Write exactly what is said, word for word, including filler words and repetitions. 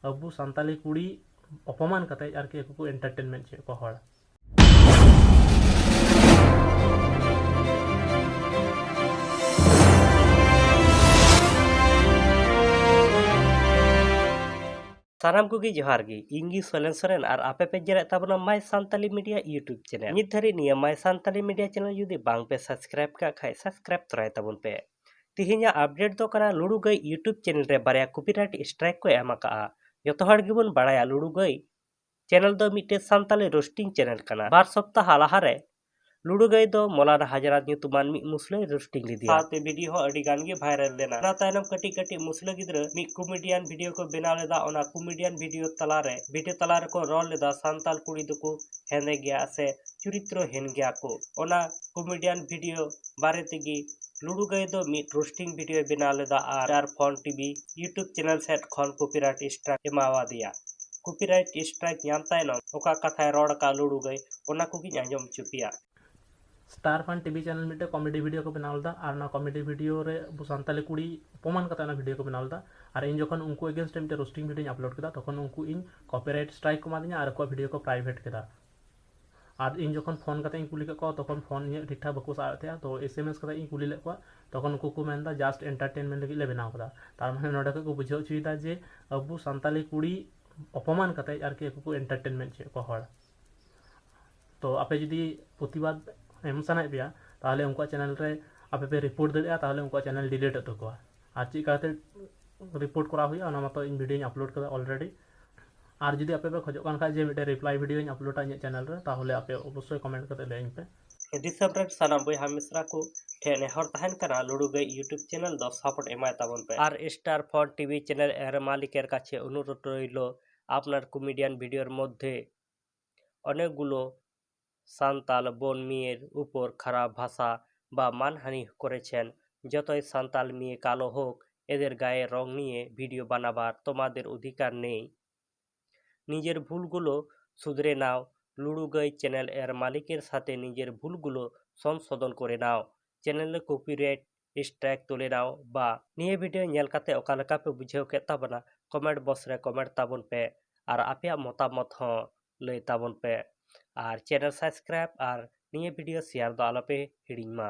ᱟᱵᱚ ᱥᱟᱱᱛᱟᱞᱤ ᱠᱩᱲᱤ ᱚᱯᱚᱢᱟᱱ ᱠᱟᱛᱮ ᱟᱨᱠᱤ ᱟᱠᱚ ᱠᱚ entertainment ᱦᱚᱪᱚᱭᱮᱫ ᱠᱚᱣᱟ ᱦᱚᱲ᱾ ᱥᱟᱱᱟᱢ ᱠᱚᱜᱮ ᱡᱚᱦᱟᱨ ᱜᱮ᱾ ᱤᱧ ᱜᱮ ᱥᱚᱭᱞᱮᱱ ᱥᱚᱨᱮᱱ ᱟᱨ ᱟᱯᱮ ᱯᱮ ᱧᱮᱞᱮᱫ ᱛᱟᱵᱚᱱᱟ My Santali Media YouTube channel᱾ ᱱᱤᱛ ᱫᱷᱟᱹᱨᱤᱡ ᱱᱤᱭᱟᱹ My Santali Media channel ᱡᱩᱫᱤ ᱵᱟᱝ ᱯᱮ subscribe ᱠᱟᱜ ᱠᱷᱟᱡ, subscribe ᱛᱚᱨᱟᱭ ᱛᱟᱵᱚᱱ ᱯᱮ᱾ ᱛᱤᱦᱤᱧᱟᱜ update ᱫᱚ ᱠᱟᱱᱟ, ᱞᱩᱲᱩ ᱜᱟᱹᱭ YouTube channel ᱨᱮ ᱵᱟᱨᱭᱟ copyright strike ᱠᱚ ᱮᱢ ᱟᱠᱟᱜᱼᱟ᱾ ᱡᱚᱛᱚ ᱦᱚᱲ ᱜᱮᱵᱚᱱ ᱵᱟᱲᱟᱭᱟ ᱞᱩᱲᱩ ᱜᱟᱹᱭ channel ᱫᱚ ᱢᱤᱫᱴᱮᱱ ᱥᱟᱱᱛᱟᱞᱤ roasting channel ᱠᱟᱱᱟ᱾ ᱵᱟᱨ ᱥᱚᱯᱛᱟᱦᱟ ᱞᱟᱦᱟᱨᱮ ᱞᱩᱲᱩ ᱜᱟᱹᱭ ᱫᱚ ᱢᱚᱞᱟᱱᱟ ᱦᱟᱡᱨᱟᱛ ᱧᱩᱛᱩᱢᱟᱱ ᱢᱤᱫ ᱢᱩᱥᱞᱟᱹᱭ roasting ᱞᱮᱫᱮᱭᱟ᱾ ᱥᱟᱶᱛᱮ video ᱦᱚᱸ ᱟᱹᱰᱤ ᱜᱟᱱ ᱜᱮ viral ᱞᱮᱱᱟ᱾ ᱚᱱᱟ ᱛᱟᱭᱱᱚᱢ ᱠᱟᱹᱴᱤᱡ ᱠᱟᱹᱴᱤᱡ ᱢᱩᱥᱞᱟᱹ ᱜᱤᱫᱽᱨᱟᱹ ᱢᱤᱫ comedian video ᱠᱚ ᱵᱮᱱᱟᱣ ᱞᱮᱫᱟ᱾ ᱚᱱᱟ comedian video ᱛᱟᱞᱟᱨᱮ, video ᱛᱟᱞᱟ ᱨᱮᱠᱚ ᱨᱚᱲ ᱞᱮᱫᱟ, ᱥᱟᱱᱛᱟᱞ ᱠᱩᱲᱤ ᱫᱚᱠᱚ ᱦᱮᱸᱫᱮ ᱜᱮᱭᱟ ᱥᱮ ᱪᱚᱨᱤᱛᱨᱚ ᱦᱤᱱ ᱜᱮᱭᱟ ᱠᱚ᱾ ᱚᱱᱟ comedian video ᱵᱟᱨᱮ ᱛᱮᱜᱮ ᱞᱩᱲᱩ ᱜᱟᱹᱭ ᱫᱚ ᱢᱤᱫ roasting video ᱵᱮᱱᱟᱣ ᱞᱮᱫᱟ ᱟᱨ ᱟᱨ ᱯᱷᱳᱱ ᱴᱤᱵᱷᱤ YouTube channel ᱥᱮᱫ ᱠᱷᱚᱱ copyright strike ᱮᱢᱟᱣᱟᱫᱮᱭᱟ᱾ Copyright strike ᱧᱟᱢ ᱛᱟᱭᱱᱚᱢ ᱚᱠᱟ ᱠᱟᱛᱷᱟᱭ ᱨᱚᱲ ᱟᱠᱟᱫ ᱞᱩᱲᱩ ᱜᱟᱹᱭ, ᱚᱱᱟ ᱠᱚᱜᱮᱧ ᱟᱸᱡᱚᱢ ᱦᱚᱪᱚ ᱯᱮᱭᱟ᱾ Star Fun TV channel ᱢᱤᱫᱴᱮᱱ comedy video ᱠᱚ ᱵᱮᱱᱟᱣ ᱞᱮᱫᱟ ᱟᱨ ᱚᱱᱟ comedy video ᱨᱮ ᱟᱵᱚ ᱥᱟᱱᱛᱟᱞᱤ ᱠᱩᱲᱤ ᱚᱯᱚᱢᱟᱱ ᱠᱟᱛᱮ ᱚᱱᱟ video ᱠᱚ ᱵᱮᱱᱟᱣ ᱞᱮᱫᱟ᱾ ᱟᱨ ᱤᱧ ᱡᱚᱠᱷᱚᱱ ᱩᱱᱠᱩ against ᱨᱮ ᱢᱤᱫᱴᱮᱱ roasting video ᱧ upload ᱠᱮᱫᱟ, ᱛᱚᱠᱷᱚᱱ ᱩᱱᱠᱩ ᱤᱧ copyright strike ᱠᱚ ᱮᱢᱟᱫᱤᱧᱟ ᱟᱨ ᱟᱠᱚᱣᱟᱜ video ᱠᱚ private ᱠᱮᱫᱟ᱾ ᱟᱨ ᱤᱧ ᱡᱚᱠᱷᱚᱱ ᱯᱷᱳᱱ ᱠᱟᱛᱮ ᱤᱧ ᱠᱩᱞᱤ ᱠᱮᱫ ᱠᱚᱣᱟ, ᱛᱚᱠᱷᱚᱱ ᱯᱷᱳᱱ ᱤᱧᱟᱹᱜ ᱴᱷᱤᱠ ᱴᱷᱟᱠ ᱵᱟᱠᱚ ᱥᱟᱵ ᱮᱫ ᱛᱟᱦᱮᱸᱜᱼᱟ᱾ ᱛᱚ S M S ᱠᱟᱛᱮ ᱤᱧ ᱠᱩᱞᱤ ᱞᱮᱫ ᱠᱚᱣᱟ, ᱛᱚᱠᱷᱚᱱ ᱩᱱᱠᱩ ᱠᱚ ᱢᱮᱱᱫᱟ just entertainment ᱞᱟᱹᱜᱤᱫ ᱞᱮ ᱵᱮᱱᱟᱣ ᱠᱟᱫᱟ᱾ ᱛᱟᱨ ᱢᱟᱱᱮ ᱱᱚᱰᱮ ᱠᱷᱚᱡ ᱠᱚ ᱵᱩᱡᱷᱟᱹᱣ ᱦᱚᱪᱚᱭᱮᱫᱟ ᱡᱮ ᱟᱵᱚ ᱥᱟᱱᱛᱟᱞᱤ ᱠᱩᱲᱤ ᱚᱯᱚᱢᱟᱱ ᱠᱟᱛᱮ ᱟᱨᱠᱤ ᱟᱠᱚ ᱠᱚ entertainment ᱦᱚᱪᱚᱭᱮᱫ ᱠᱚᱣᱟ ᱦᱚᱲ᱾ ᱛᱚ ᱟᱯᱮ ᱡᱩᱫᱤ ᱯᱨᱚᱛᱤᱵᱟᱫ ᱮᱢ ᱥᱟᱱᱟᱭᱮᱫ ᱯᱮᱭᱟ, ᱛᱟᱦᱚᱞᱮ ᱩᱱᱠᱩᱣᱟᱜ channel ᱨᱮ ᱟᱯᱮ ᱯᱮ report ᱫᱟᱲᱮᱭᱟᱜᱼᱟ, ᱛᱟᱦᱚᱞᱮ ᱩᱱᱠᱩᱣᱟᱜ channel delete ᱚᱜ ᱛᱟᱠᱚᱣᱟ᱾ ᱟᱨ ᱪᱮᱫ ᱠᱟᱛᱮ report ᱠᱚᱨᱟᱣ ᱦᱩᱭᱩᱜᱼᱟ, ᱚᱱᱟ ᱢᱟᱛᱚ ᱤᱧ video ᱧ upload ᱠᱟᱫᱟ already᱾ ᱟᱨ ᱡᱩᱫᱤ ᱟᱯᱮ ᱯᱮ ᱠᱷᱚᱡᱚᱜ ᱠᱟᱱ ᱠᱷᱟᱡ ᱡᱮ ᱢᱤᱫᱴᱮᱱ reply video ᱧ uploadᱟ ᱤᱧᱟᱹᱜ channel ᱨᱮ, ᱛᱟᱦᱚᱞᱮ ᱟᱯᱮ ᱚᱵᱚᱥᱥᱳᱭ comment ᱠᱟᱛᱮ ᱞᱟᱹᱭᱟᱹᱧ ᱯᱮ᱾ ᱫᱤᱥᱚᱢ ᱨᱮᱱ ᱥᱟᱱᱟᱢ ᱵᱚᱭᱦᱟ ᱢᱤᱥᱨᱟ ᱠᱚ ᱴᱷᱮᱱ ᱱᱮᱦᱚᱨ ᱛᱟᱦᱮᱱ ᱠᱟᱱᱟ, ᱞᱩᱲᱩ ᱜᱟᱹᱭ YouTube channel ᱫᱚ support ᱮᱢᱟᱭ ᱛᱟᱵᱚᱱ ᱯᱮ᱾ ᱟᱨ Star Fun TV channel ᱮᱨ ᱢᱟᱞᱤᱠᱮᱨ ᱠᱟᱪᱷᱮ অনুরোধ রইল, আপনার comedian ভিডিওর মধ্যে অনেকগুলো সান্তাল বন মেয়ের উপর খারাপ ভাষা বা মানহানি করেছেন। যতই সান্তাল মেয়ে কালো হোক, এদের গায়ের রং নিয়ে ভিডিও বানাবার তোমাদের অধিকার নেই। নিজের ভুলগুলো শুধরে নাও, লুড়ুগাই চ্যানেল এর মালিকের সাথে নিজের ভুলগুলো সংশোধন করে নাও। চ্যানেলে কপিরাইট strike ᱛᱩᱞᱮᱱᱟ ᱵᱟ ᱱᱤᱭᱟᱹ video ᱧᱮᱞ ᱠᱟᱛᱮ ᱚᱠᱟ ᱞᱮᱠᱟ ᱯᱮ ᱵᱩᱡᱷᱟᱹᱣ ᱠᱮᱫ ᱛᱟᱵᱚᱱᱟ, comment box ᱨᱮ comment ᱛᱟᱵᱚᱱ ᱯᱮ ᱟᱨ ᱟᱯᱮᱭᱟᱜ ᱢᱚᱛᱟᱢᱚᱛ ᱦᱚᱸ ᱞᱟᱹᱭ ᱛᱟᱵᱚᱱ ᱯᱮ᱾ ᱟᱨ channel subscribe ᱟᱨ ᱱᱤᱭᱟᱹ video share ᱫᱚ ᱟᱞᱚᱯᱮ ᱦᱤᱲᱤᱧ ᱢᱟ᱾